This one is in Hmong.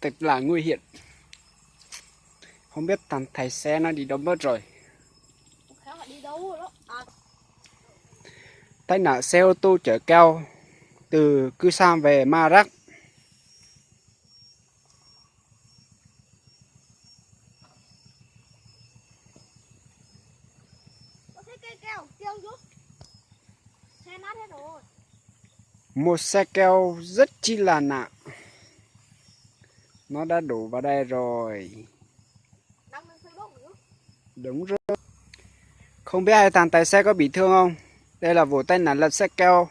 Thật là nguy hiểm. Không biết thằng tài xế nó đi đâu mất rồi. Tai nạn xe ô tô chở Keo từ Cư Sam về Marak. Một xe Keo rất chi là nặng. Nó đã đổ vào đây rồi. Đúng rồi. Không biết hai thằng tài xế có bị thương không? Đây là vụ tai nạn lật xe Keo.